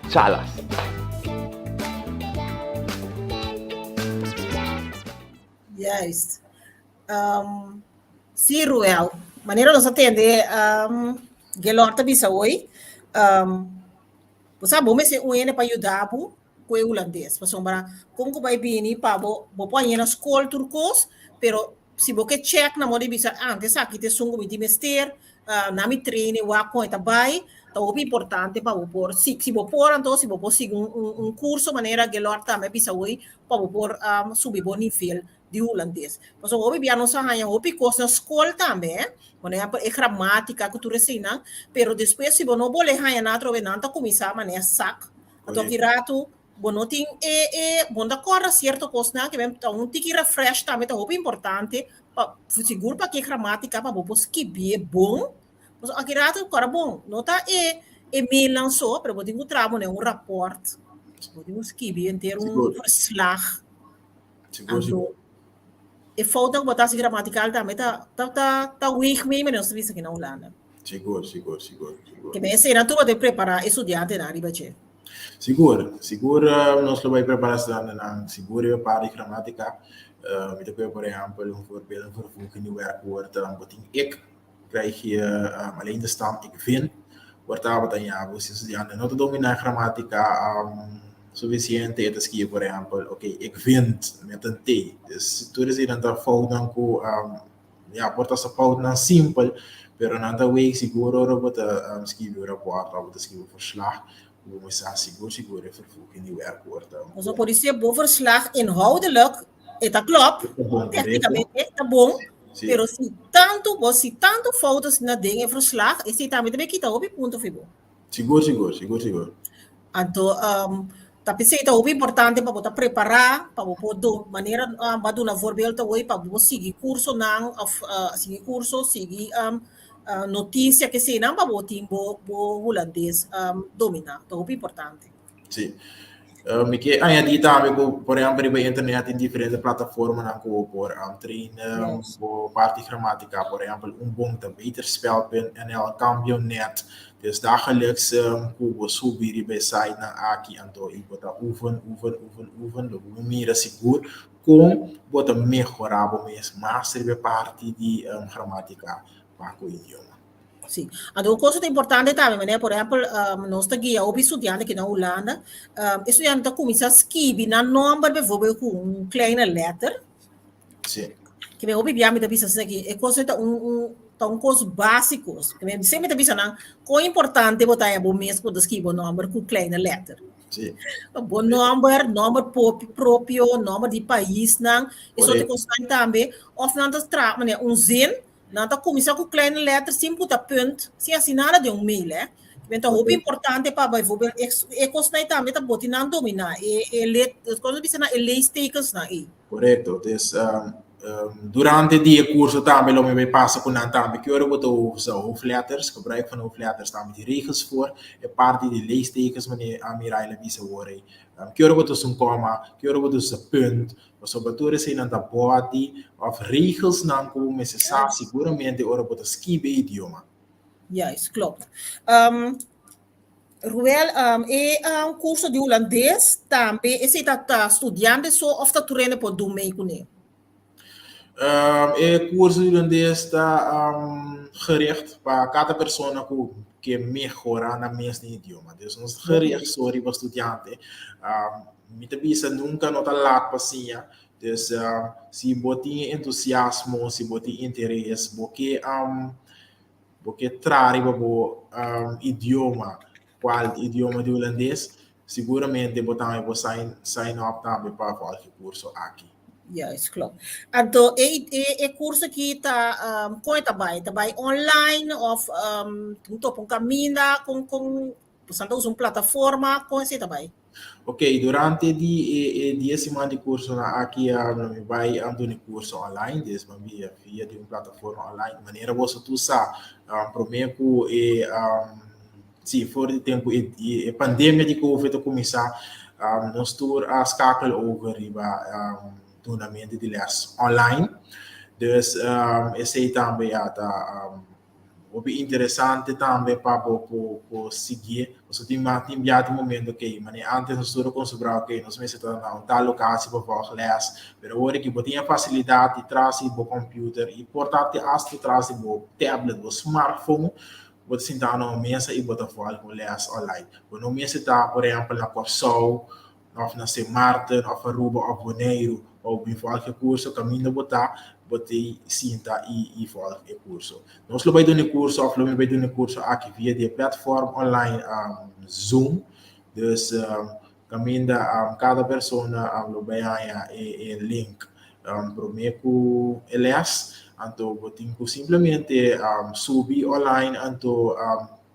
Chalas. Juist. Um, sí, Ruel. Manera nos atende um, Gelor ta bisa hoy. Um, bo sa, bo mester un hende pa yuda bo ku e hulandes. Pasobra, kon ku bai bini pa bo, bo por haña na skol tur kos, pero Si bo ke check na moda di bisa antes esaki ta esun ku mi tin mester, na mi train e wak kon e ta bai, ta hopi importante pa bo por si si bo por anto si bo por sigui un un kurso manera Gelord tambe a bisa hoy pa bo por subi bo nivel di hulandes. Pasobra hopi bia nos a haña hopi kos na skol tambe eh, por ehèmpel e gramatika ku tur eseinan, pero despues si bo no bole haña nan atrobe nan ta kuminsá manera sak, anto ki ratu Bo no tin e e bo no ta kòrda sierto kosnan ke men ta un tiki refresh tambe ta hopi importante pa sigur pa ke gramatika pa bo por skibié bon. Pasobra aki rato kòrda bon no ta e e mailnan so pero bo tin ku traha bo ne un rapòrt bo tin ku skibi henter un Sigur. verslag. Sigur Anto sigur. e foutnan ku bo ta hasi gramatikal tambe ta ta ta ta weeg mee manera nos ta bisa aki na Hulanda. Sigur sigur sigur sigur. Ke men eseinan tur bo ta prepará e studiantenan riba dje. Sigur, sigur nos lo bai prepará estudiantenan, sigur riba parti di gramatica. Mi ta kohe por ehèmpel un voorbeeld, een vervoeging di werkwoord, bo tin ik, krijg je alleen de stand ik vind. Por tabata ña bo si estudiante no ta dominá gramatica. Suficiente e ta skibi por ehempel, ok, ik vind met een T. Dus tur eseinan ta foutnan ku um, ja, por ta foutnan simpel, pero nan ta weeg sigur ora bo ta um, skibi un rapport of bo ta skibi un verslag, ku bo mester hasi sigur sigur e vervoeging di werkwoord. Um, Oso por ser bo verslag inhoudelijk, e ta klop, Ta bon, korekto. Técnicamente ta bon, Sí. Pero si tantu bo si tantu fout na den e verslag, esei tambe ta kita hopi punto fi bo. Sigur, sigur, sigur, sigur. Anto, ta p'esei ta hopi importante pa bo ta prepará, pa bo por do manera um, bo a duna voorbeeld awor, pa bo sigui kursonan òf sigui kurso, sigui um, notisia ke eseinan pa bo tin bo bo hulandes um, dominá. Ta hopi importante. Sí. Mi ke añadí tambe ku, por ehèmpel, riba internet tin diferente plataformanan ku bo por um, train um, bo parti gramática. Por ehèmpel, un bon ta beterspel.nl, Cambionet. Dus dagelijks um, ku bo subi riba e sitenan aki, anto i bo ta oefen, oefen, oefen, oefen, lo bo mira sigur kon bo ta mehorá bo mes mas riba e parti di um, gramática pa ku idioma. Sí. Anto un cosa ta importante tambe, meneer, por ehempel, nos ta guia hopi estudiante aki na Hulanda. Estudiante ta cuminsa skibi nan nomber bijvoorbeeld cu un kleine letter. Ke men hopi bia mi ta bisa asina aki, e cosa ta un cos basico. Ke men semper ta bisa nan, con importante bo ta haña bo mes cu ta skibi bo nomber cu kleine letter. Bo nomber, nomber propio, nomber di paisnan, e soort cosnan tambe. Of nan ta traha, meneer, un zin. Nan ta kuminsá ku kleine letter sin puta punt, sin hasi nada den un mail, hè. Men ta hopi importante pa bijvoorbeeld e kosnan ei tambe ta boti nan dominá, e e let, kon ta bisa nan, e leestekensnan ei. Korekto. Dus durante di e kurso tambe lo mi bai pasa ku nan tambe ki ora bo ta usa hoofdletters, gebruik van hoofdletters tambe tin regels voor, e parti di leestekens manera Miraila bisa awor ei. Ki ora bo ta usa un kòma, ki ora bo ta usa punt, Pasobra tur eseinan ta bòdi òf regelsnan ku bo mester sa siguramente ora bo ta skibi e idioma. Juist, klopt. Ruel, e kurso di hulandes tambe esei ta ta studiante so òf ta tur hende por dun mee kuné? E kurso di hulandes ta gericht pa kada persona ku ke mehorá nan mes den idioma. Dus no ta gericht so riba studiante. Mi ta bisa nunca no ta laat pa siña. Dus si bo tin e entusiasmo, si bo tin interes, bo ke bo ke traha riba bo idioma, cual idioma di hulandes, siguramente bo tambe por sign sign up tambe pa volg e curso aki. Juist, klopt. Anto e e e curso aki ta con e ta bai? Ta bai online of un topa un caminda? Con con boso ta usa un plataforma? Con esei ta bai? Ok, durante di e, e dies siman di cursonan aki um, mi bai um, duna curso online, dus mi via, via di un plataforma online. Manera boso tur sa, um, prome cu e, um, si, for di tempo e, e, e pandemia di COVID a cuminsa, um, nos tur a skakel over riba um, dunamento di les online. Dus um, esey tambe ya ta um, Hopi interesante tambe pa bo por por siguié. Pasobra tin mas tin bia tin momento okey, manera antes nos tur a konsumbrá okey nos mester ta na un tal lokasie pa vòg lès, pero awor aki bo tin e fasilidat di tras di bo computer i por ta te asta tras di bo tablet, bo smartphone, bo ta sintá na un mesa i bo ta vòlg un lès online. Bo no mester ta por ehèmpel na Kòrsou òf na Sint Maarten òf Aruba òf Boneiru pa bo bin vòlg e kurso, kaminda bo ta, bo ta sinta i i vòlg e kurso. Nos lo bai duna e kurso òf lo mi bai duna e kurso aki via di e platform online Zoom. Dus kaminda kada persona lo bai haña e e link promé ku e lès, anto bo tin ku simplemente subi online anto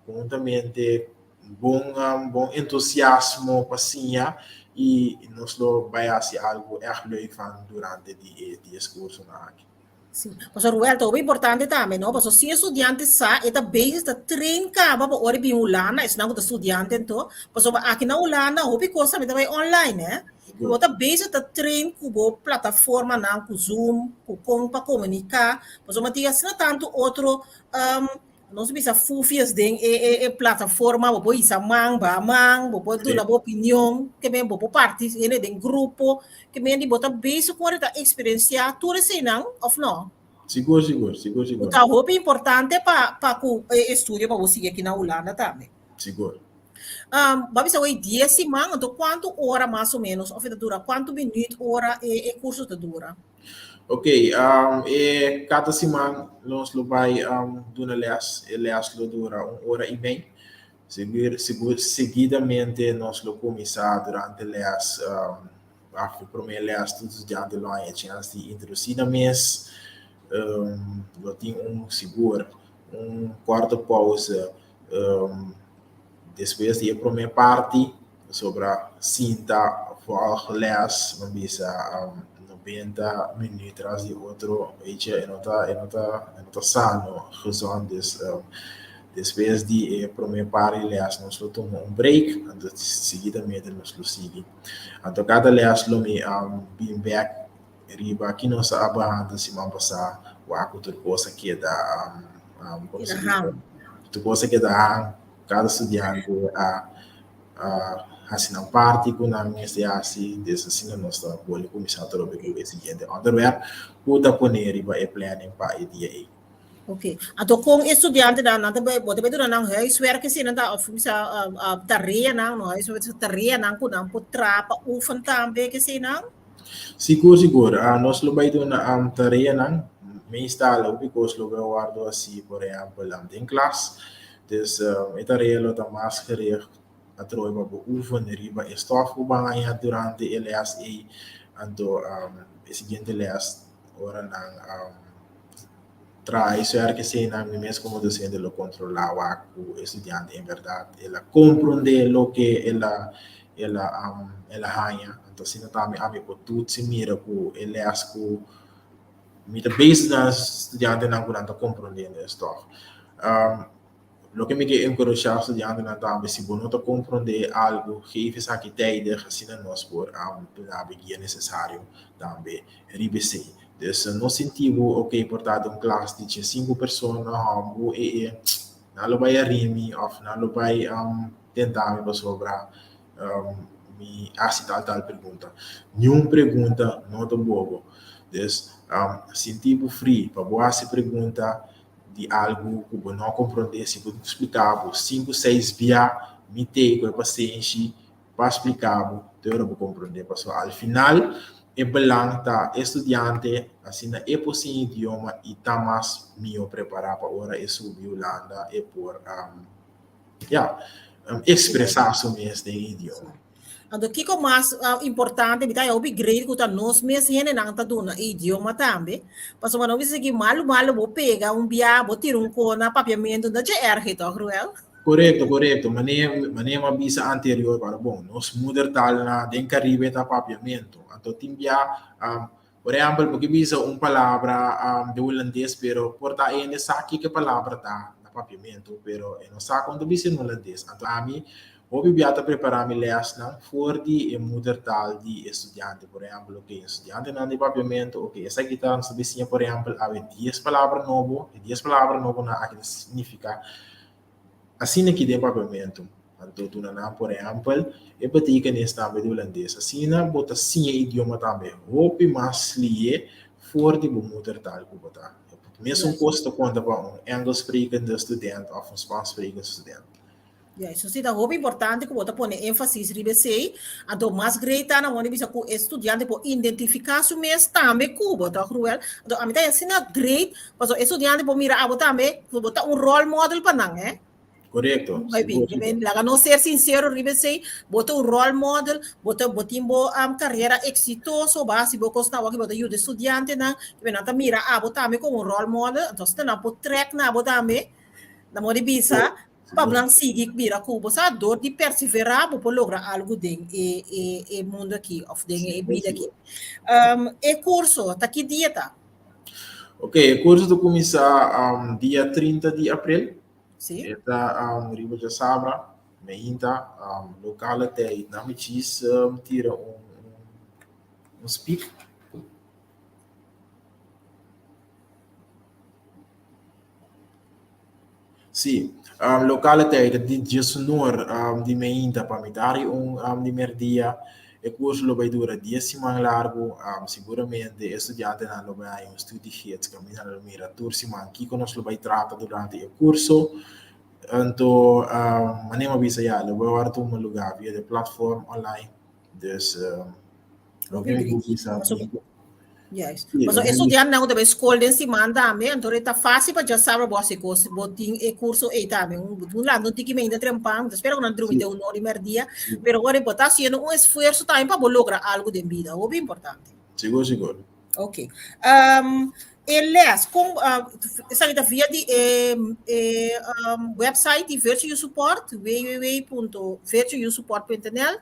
Huntamente bon bon entusiasmo pa siña y nos lo bay haci algo echt leuk van durante di e dies cursonan aki. Sí. Pasobra Ruel, ta hopi importante tambe, no? Pasobra si e studiante sa, e ta bezig ta train kaba pa ora e bin Hulanda, esnan ku ta studiante anto, pasobra aki na Hulanda hopi kos tambe ta bai online, eh. Bo ta bezig ta train ku bo plataformanan, ku Zoom, ku kon pa komuniká, pasobra tin asina tantu otro Nos bisa fufies den e e e plataforma, bo por hisa man, baha man, bo por duna bo opinion, ke men bo por parti hende den grupo, ke men di bo ta bezig ku ora ta eksperensiá tur eseinan òf no? Sigur, sigur, sigur, sigur. Ku ta hopi importante pa pa ku e estudio pa bo sigui aki na Hulanda tambe. Sigur. Um, bo a bisa hoy 10 siman, anto kuantu ora mas o menos, of e ta dura, kuantu minuut ora e, e kurso ta dura? Ok, um, e kada siman nos lo bai um, duna les, e les lo dura un ora i mei. Sigur, sigur, seguidamente nos lo kuminsá durante les, um, af e promé les tur studiante lo haña e chèns di introdusí nan mes. Um, lo tin un sigur un kòrto pausa um, despues di e promé parti, pasobra sinta volg les, bo bisa um, 90 minuut tras di otro, weet je, e no ta, e no ta, e no ta sano, gezond, dus um, despues di e promé par di les nos lo tuma un break, anto seguidamente nos lo sigui. Anto kada les lo mi um, bin bek riba ki nos a behandel siman pasá, wak ku tur kos a keda um, um, komo Keda se hang. bisa, tur kos a keda hang, kada studiante a a hasi nan parti ku nan mester hasi, des asina nos ta bolbe kuminsá atrobe ku e siguiente onderwerp ku ta pone riba e planning pa e dia ei. Ok. Anto kon e studiantenan nan ta bai, bo ta bai duna nan huiswerk asina ta of bisa tareanan, no huiswerk, tareanan ku nan por traha pa oefen tambe kesinan? Sigur, sigur. Nos lo bai duna tareanan. Meestal hopi kos lo bai wòrdu hasi, por ehèmpel, den klas. Dus e tarea lo ta mas gericht atrobe pa bo oefen riba e stòf ku bo a haña durante e lès ei. Anto e siguiente lès ora nan Traha huiswerk eseinan mi mes komo dosente lo kontrolá wak ku e studiante en bèrdat el a komprondé loke el a el a el a haña. Anto asina tambe ami por tutsi mira ku e lès ku mi ta bezig na studiantenan ku nan ta komprondiendo e stòf. Loke mi ke enkurashá studiantenan tambe, si bo no ta komprondé algu, geef esaki tijdig, asina nos por duna bo e guia nesesario tambe riba esei. Dus no sinti bo, ok, por ta den un klas di diesinku persona, hòmbu, e e, nan lo bai a mi òf nan lo bai tenta mi pasobra mi hasi tal tal pregunta. Niun pregunta no ta bobo. Dus sinti bo free pa bo hasi pregunta. di algu ku bo no a komprondé, si bo splika bo sinku seis bia, mi tei ku e pasenshi pa splika bo te ora bo komprondé. Pasobra al final e belang ta e studiante asina e por siña idioma i ta mas mihó prepará pa ora e subi Hulanda e por ya ekspresá su mes den e idioma. Anto kiko mas importante mi ta haña hopi great ku ta nos mes hendenan ta duna e idioma tambe. Pasobra no bisa ki malu malu bo pega un bia bo tira un kona papiamentu no dje erge tòg Ruel? Korekto korekto mane mane mi a bisa anterior para bon nos moedertaal na den Karibe ta papiamentu anto tin bia por ehèmpel bo ke bisa un palabra den hulandes pero por ta hende sa kiko e palabra ta na papiamentu pero e no sa kon ta bisa en hulandes anto ami Hopi bia ta prepará mi lèsnan for di e moedertaal di e studiante. Por ehèmpel, oke, e studiantenan di papiamentu, oke, esaki ta, nos ta bin siña, por ehèmpel, awe dies palabra nobo. E dies palabra nobonan aki ta signifiká asina aki den papiamentu. Anto duna nan, por ehèmpel, e betekenis tambe di hulandes. Asina bo ta siña e idioma tambe hopi mas lié for di bo moedertaal ku bo ta. Mesun kos ta konta pa un Engelssprekende student òf un Spanssprekende student. Ja, eso sí ta hopi importante ku bo ta pone énfasis riba esei. Anto mas great ta na wòrdu bisa ku e studiante por identifiká su mes tambe ku bo, tòg Ruel? Anto ami ta asina great pasobra e studiante por mira abo tambe ku bo ta un role model pa nan, eh. Korekto, Bai sigur, bin, sigur. laga nos ser sinsero riba esei, bo ta un role model, bo ta bo tin bo karera eksitoso, bo a hasi bo kosnan awor ku bo ta yuda e studiantenan, ku nan ta mira abo tambe komo un role model, anto asina nan por trèk na abo tambe, nan por di bisa, Pa nan sigui bira ku bo sa dor di perseverá bo por logra algu den e e e mundu aki òf den e bida aki. Um, e kurso ta ki dia ta? Ok, e kurso ta kuminsá um, dia 30 di aprel. Sí. E ta um, riba djasabra, meinta, um, lokale tijd. Na mi chis um, tira un, un, un speak. Sí, lokale tijd di diesunor di meinta pa mitad di un di merdia. E kurso lo bai dura dies siman largu. Siguramente e studiantenan lo bai haña un studiegids kaminda nan lo mira tur siman kiko nos lo bai trata durante e kurso. Anto, manera mi a bisa ya, lo bai wòrdu tuma lugá via de platform online. Dus, loke mi por bisa. Juist. Paso e studiantenan ku ta bai skol den siman tambe, anto e ta fásil pa djasabra bo hasi kos, bo tin e kurso ei tambe. Un lanta un tiki meinta trempan, mi ta spera ku nan drumi te un ora i merdia, pero ora bo ta hasiendo un esfuerso tambe pa bo logra algu den bida, hopi importante. Sigur, sigur. Ok. E les, kon, esaki ta via di e e website di Virtual Youth Support, www.virtualyouthsupport.nl.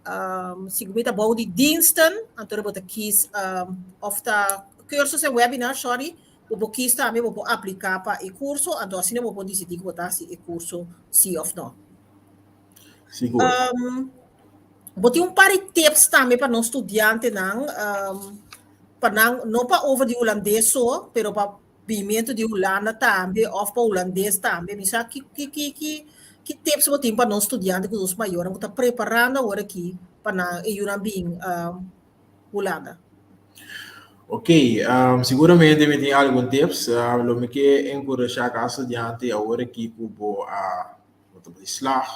Um, si mi ta bou di diensten, anto bo ta kies um, of ta cursus en webinar, sorry, bo por kies tambe, bo por aplica pa e curso, anto asina bo por decidi ku bo ta hasi e curso si of no. Sigur. Bo tin un par di tips tambe pa nos studiantenan, pa nan, no pa over di hulandes so, pero pa Bimiento di Hulanda tambe of pa hulandes tambe. Mi sa ki ki ki ki ki tips bo tin pa nos studiante ku nos mayornan ku ta preparando awor aki pa nan e yunan bin Hulanda? Ok, siguramente mi tin algun tips. Lo mi ke enkurashá kada studiante awor aki ku bo a bo ta bai slag,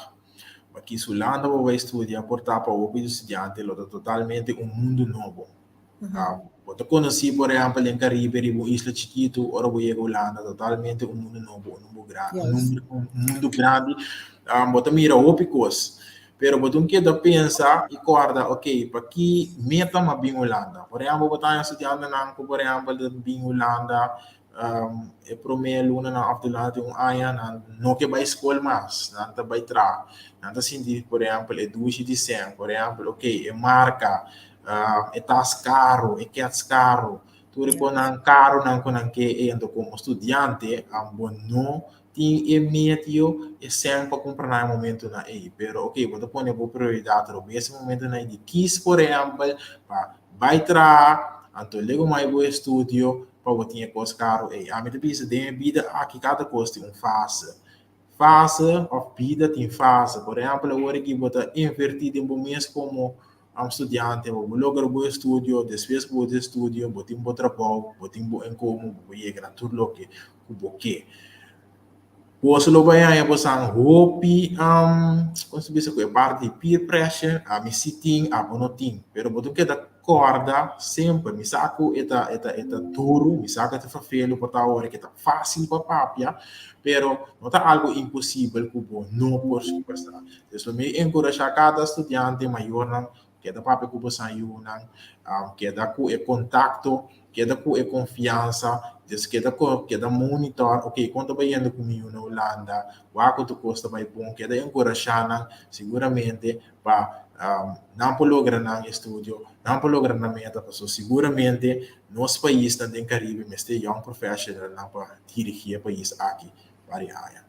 bo a kis Hulanda pa bo bai studia, por ta pa hopi studiante lo ta totalmente un mundu nobo. Bo ta konosí, por ehèmpel, den Karibe riba un isla chikitu, ora bo yega Hulanda totalmente un mundu nobo, un mundu grandi, un mundu grandi. Bo ta mira hopi kos, pero bo tin keda pensa i kòrda, ok, pa ki meta mi a bin Hulanda? Por ehèmpel, bo ta haña studiantenan ku, por ehèmpel, ta bin Hulanda e promé lunanan òf durante un aña nan no ke bai skol mas, nan ta bai traha. Nan ta sinti, por ehèmpel, e dushi di sèn, por ehèmpel, ok, e marka, e tas karu, e kèts karu, tur e konan karunan ku nan ke e. Anto komo studiante bo no tin e medio, e sèn pa kumpra nan e momentunan ei. Pero ok, bo ta pone bo prioridat robes e momentunan ei di kis, por ehèmpel, pa bai traha, anto lego mai bo estudio, pa bo tin e kos karu ei. Ami ta bisa den e bida aki kada kos tin un fase. Fase òf bida tin fase. Por ehèmpel awor aki bo ta invertí den bo mes komo studiante, bo logra bo estudio, despues bo di estudio bo tin bo trabou, bo tin bo inkomo, bo por yega na tur loke ku bo ke. Boso lo bai haña bosan hopi, kon se bisa ku e parti di peer pressure, ami si tin, abo no tin. Pero bo tin keda kòrda semper, mi sa ku e ta e ta e ta duru, mi sa ku e ta ferfelu por ta ora ku e ta fásil pa papia, pero no ta algu imposibel ku bo no por supersá. Des lo mi enkurashá kada studiante, mayornan, keda papia ku bosan yunan, keda ku e kontakto, keda ku e konfiansa, des keda keda monitor, ok, kon ta bayendo ku mi yu na Hulanda, wak ku tur kos ta bai bon, keda enkurashá nan siguramente pa nan por logra nan estudio, nan por logra nan meta, pasobra siguramente nos paisnan den Karibe mester young professionalnan pa dirigí e pais aki varios aña.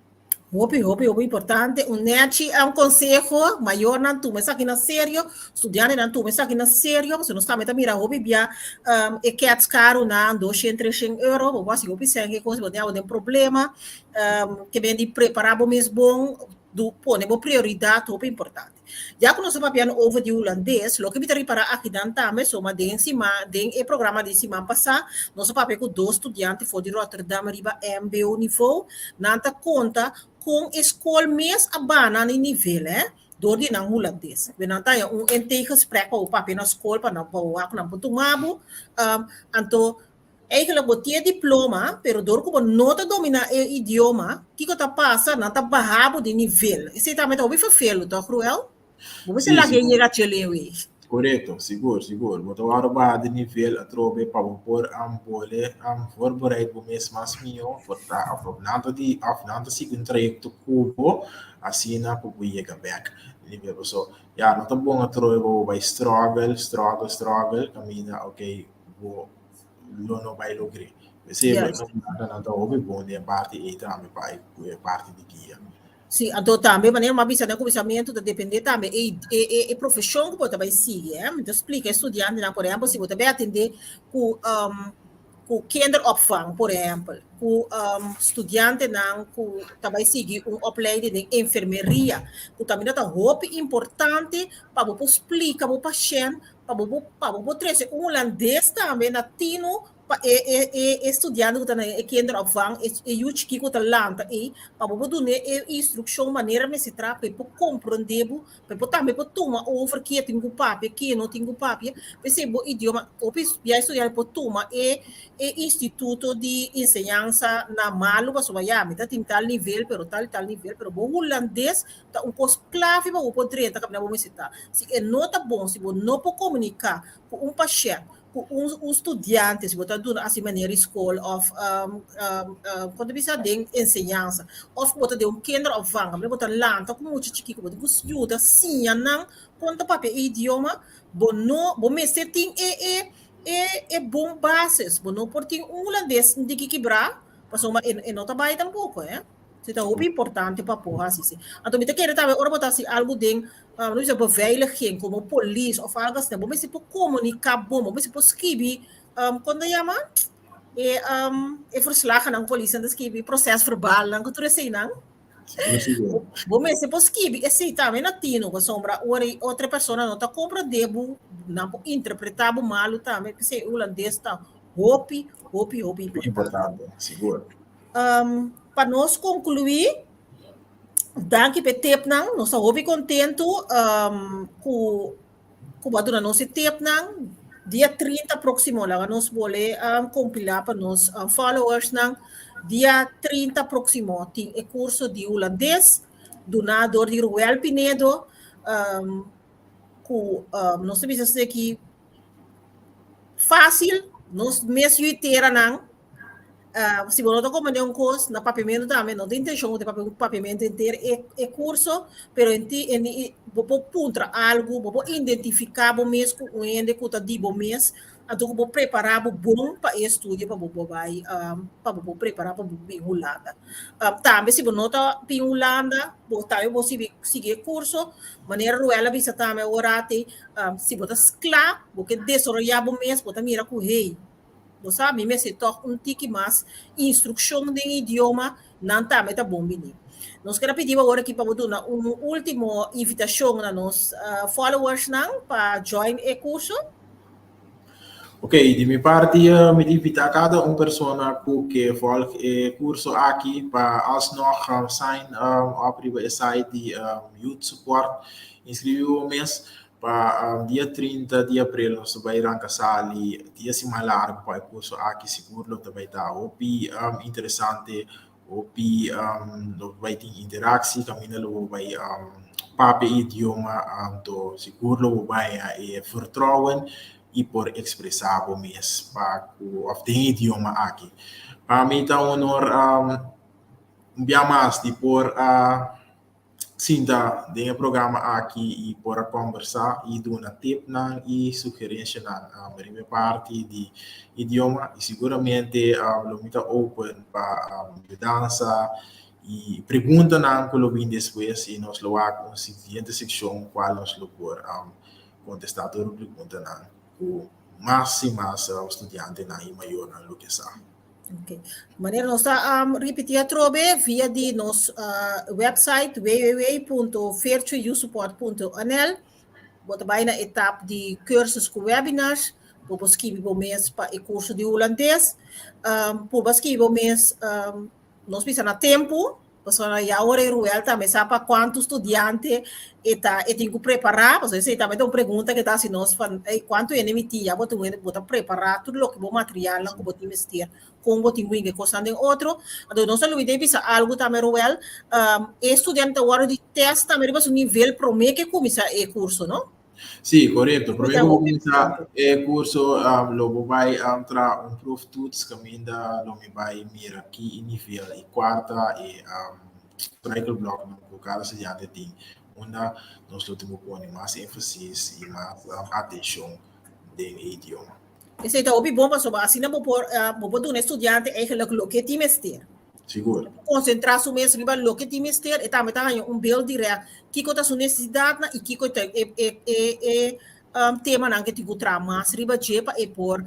Hopi, hopi, hopi importante. Un nechi un conseho, mayornan tuma esaki na serio, studiantenan tuma esaki na serio, pasobra nos tambe ta mira hopi bia um, e kets karunan, 200, 300 euro, bo hasi hopi sèn ke kos, bo tin den problema, um, ke ben di prepará bo mes bon, du pone bo prioridat, hopi importante. Ya ku nos ta papiando over di hulandes, loke mi ta ripará akinan tambe, soma den siman, den e programa di siman pasá, nos a papia ku dos studiante for di Rotterdam riba mbo nivo, nan ta konta kon e skol mes a baha nan di nivel, hè, dor di nan hulandes. Be nan ta haña un intakegesprek pa bo papia na skol, pa nan pa bo wak ku nan por tuma bo. Anto, Eigenlijk bo tin e diploma, pero dor ku bo no ta dominá e idioma, kiko ta pasa? Nan ta baha bo di nivel. Esei tambe ta hopi ferfelu, tòg Ruel? Bo mester Sí, laga e sigur. yega dje wei. Korekto, sigur, sigur. Bo ta wòrdu baha di nivel atrobe pa bo por pone voorbereid bo mes mas mihó por ta òf nan ta di òf nan ta sigui un trayekto ku bo asina ku bo yega bèk di nivel. Pasobra ya no ta bon atrobe pa bo bai struggle, struggle, struggle kaminda oké bo lo no bai logr'é. P'esei Juist. nan ta hopi bon den e parti ei tambe pa e ku e parti di guia. Sí, anto tambe manera mi a bisa den kuminsamentu ta dependé tambe e e e e profeshon ku bo ta bai sigui, eh. Mi ta splika e studiantenan, por ehèmpel, si bo ta bai atendé ku ku kinderopvang, por ehèmpel, ku studiantenan ku ta bai sigui un opleiding den enfermeria, ku tambe ta hopi importante pa bo por splika bo pashènt pa bo por pa bo por trese un hulandes tambe na tinu. Pa e e e e studiante ku ta na e kinderopvang, e e yu chikí ku ta lanta ei, pa bo por dun'é e instrukshon manera mester traha pa e por komprondé bo, pa e por tambe por tuma over ke e tin ku papia, ke e no tin ku papia. P'esei bo idioma, hopi bia e studiante por tuma e e instituto di enseñansa na malu pasobra ya mi ta tin tal nivel pero tal i tal nivel, pero bo hulandes ta un kos klave pa bo por drenta kaminda bo mester ta. Si e no ta bon, si bo no por komuniká ku un pashènt, ku un un studiante si bo ta duna asi manera di skol òf kon ta bisa den enseñansa òf ku bo ta den un kinderopvang kaminda bo ta lanta ku mucha chikí ku bo tin ku yuda siña nan kon ta papia e idioma bo no bo mester tin e e e e bon basis bo no por tin un hulandes diki kibrá pasobra e no ta bai tampoko eh. Si ta hopi importante pa por hasi si. Anto mi ta kere tambe ora bo ta hasi algu den no bisa beveiliging komo polis of algu asina bo mester por komuniká bon, bo mester por skibi kon ta yama e e verslagennan ku polisnan ta skibi, prosèsverbalnan ku tur eseinan. Bo mester por skibi esei tambe na tino pasobra ora e otro persona no ta komprondé bo nan por interpretá bo malu tambe p'esei e hulandes ta hopi hopi hopi importante. Importante, sigur. Um, pa nos concluí, danki p'e tipnan. Nos ta hopi kontentu um, ku ku bo a duna nos e tipnan. Dia 30 próksimo, laga nos bole um, kompilá pa nos um, followersnan. Dia 30 próksimo tin e kurso di hulandes, duná dor di Ruel Pinedo, um, ku um, nos ta bisa esaki fásil, nos mes yu teranan. Uh, si bo no ta comprende un kos, na papiamento tambe, no ta intenshon ku ta papia papiamento henter e, e kurso, pero en ti, en, i, bo por puntra algu, bo por identifiká bo mes ku un hende ku ta di bo mes, anto ku bo prepará bo bon pa e estudio pa bo por bai, um, pa bo por prepará pa bo bin Hulanda. Um, tambe si bo no ta bin Hulanda, bo tambe bo sigui, sigui e kurso, manera Ruel a bisa tambe awor ati, um, si bo ta kla, bo ke desaroyá bo mes, bo ta mira ku hey, Bo sa, mi mester tòg un tiki mas instrukshon den idioma, nan tambe ta bon bini. Nos ker a pidi bo awor aki pa bo duna un último invitashon na nos followersnan pa join e kurso. Ok, di mi parti mi ta invitá kada un persona ku ke vòlg e kurso aki pa alsnog sign up riba e site di Youth Support, inskribí bo mes. Pa dia 30 di april nos ta bai ranka sali dia siman largu pa e kurso aki sigur lo ta bai ta hopi interesante, hopi lo bai tin interaksi kaminda lo bo bai papia e idioma anto sigur lo bo bai haña e vertrouwen i por ekspresá bo mes pa ku òf den e idioma aki. Pa mi ta un honor un bia mas di por a sinta den e programa aki i por a kòmbersá i duna tipnan i sugerensianan riba e parti di idioma i siguramente lo mi ta open pa yudansa i preguntanan ku lo bin despues i nos lo wak un siguiente sekshon kual nos lo por kontestá tur e preguntanan ku mas i mas studiantenan i mayornan lo ke sa. Ok. Manera nos ta um, repetí atrobe via di nos uh, website www.virtualusupport.nl. Bo ta bai na e tab di cursus ku webinars. Bo por skibi bo mes pa e curso di hulandes. Um, purba skibi bo mes um, nos bisa na tempu, pasobra ya ora e Ruel tambe sa pa kuantu studiante e ta e tin ku prepará, pasobra esei tambe ta un pregunta ke ta hasi nos van ey kuantu hende mi tin, ya bo tin bo ta prepará tur loke bo materialnan ku bo tin mester, kon bo tin winga e kosnan den otro. Anto nos ta lubida e bisa algu tambe Ruel, e studiante ta wòrdu di tèst tambe riba su nivel promé ke kuminsá e kurso, no? Sí, korekto. Promé ku bo kuminsá e kurso, lo bo bai traha un proeftoets kaminda lo mi bai mira ki e nivel i kuarta e struikelbloknan ku kada studiante tin, unda nos lo tin ku pone mas énfasis i mas atenshon den e idioma. Esei ta hopi bon pasobra asina bo por bo por duna e studiante eigenlijk loke e tin mester. Sigur. Konsentrá su mes riba loke e tin mester, e tambe ta haña un beeld dirèkt kiko ta su nesesidatnan i kiko ta e e e e temanan ke tin ku traha mas riba dje pa e por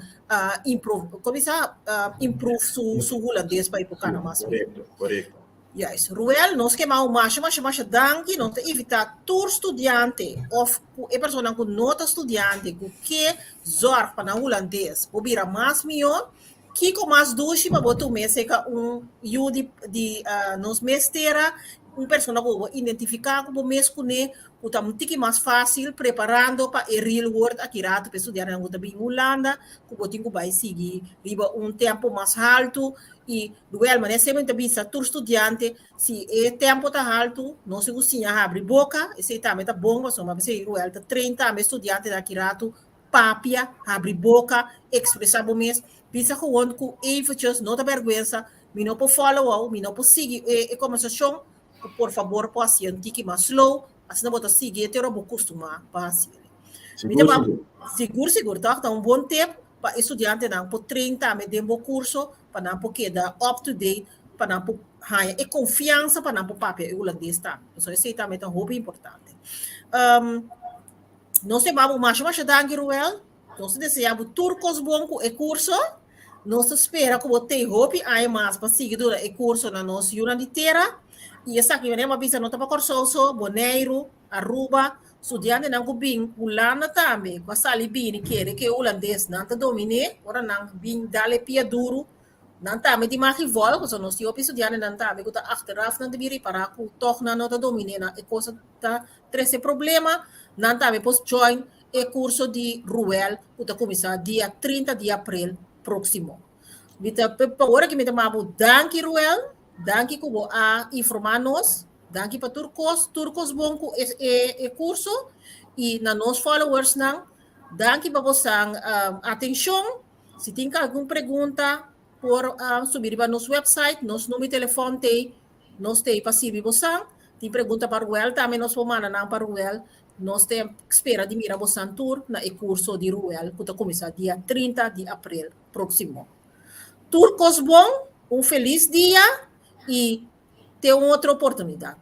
improve, komo bisa, improve su su hulandes pa e por kana mas mihó. Korekto, korekto. Juist. Ruel, nos ke mao masha masha masha danki. Nos ta invitá tur studiante òf ku e personanan ku no ta studiante ku ke zòrg pa nan hulandes por bira mas mihó. Kiko mas dushi pa bo tuma serka un yu di di nos mes tera, un persona ku bo identifiká ku bo mes kuné, ku ta un tiki mas fásil preparando pa e real world aki rato pa e studiantenan ku ta bin Hulanda, ku bo tin ku bai sigui riba un tempo mas haltu. I Ruel, manera semper mi ta bisa tur studiante, si e tempo ta haltu, nos tin ku siña habri boka, esei tambe ta bon pasobra p'esei Ruel ta train tambe e studiantenan aki rato papia, habri boka, ekspresá bo mes, bisa gewoon ku eventjes, no ta bèrgwensa, mi no por follow au, mi no por sigui e e kombersashon, ku por fabor por hasié un tiki mas slow, asina bo ta sigui e te ora bo kustumá pa hasié. Mi ta Sigur, ba sigur. sigur sigur tòg ta un bon tip pa e studiantenan por train tambe den bo kurso pa nan por keda up to date, pa nan por haña e konfiansa pa nan por papia e hulandes tambe. Pasobra esei tambe ta hopi importante. Um, Nos te babo masha masha danki Ruel. Nos ta desea bo tur kos bon ku e kurso. Nos ta spera ku bo tei hopi aña mas pa sigui duna e kurso na nos yunan di tera. I esaki manera bo a bisa no ta pa Kòrsou so, Boneiru, Aruba, studiantenan ku bin Hulanda tambe ku a sali bini kere ku e hulandes nan ta dominé ora nan bin dal e pia duru. Nan tambe tin magi vòl, pasobra nos tin hopi studiantenan tambe ku ta achteraf nan ta bin ripará ku tòg nan no ta dominé nan e kos ta trese problema, nan tambe por join e kurso di Ruel ku ta kuminsá dia 30 di aprel próksimo. Mi ta pa ora ki mi ta manda bo danki Ruel, danki ku bo a informá nos, danki pa tur kos, tur kos bon ku e e e kurso i na nos followersnan danki pa bosan atenshon. Si tin algun pregunta por subi riba nos website, nos number di telefòn t'ei. Nos t'ei pa sirbi bosan. Tin pregunta pa Ruel tambe nos por manda nan pa Ruel. Nos ta spera di mira bosan tur na e kurso di Ruel ku ta kuminsá dia 30 di aprel próksimo. Tur kos bon, un felis dia i te un otro oportunidat.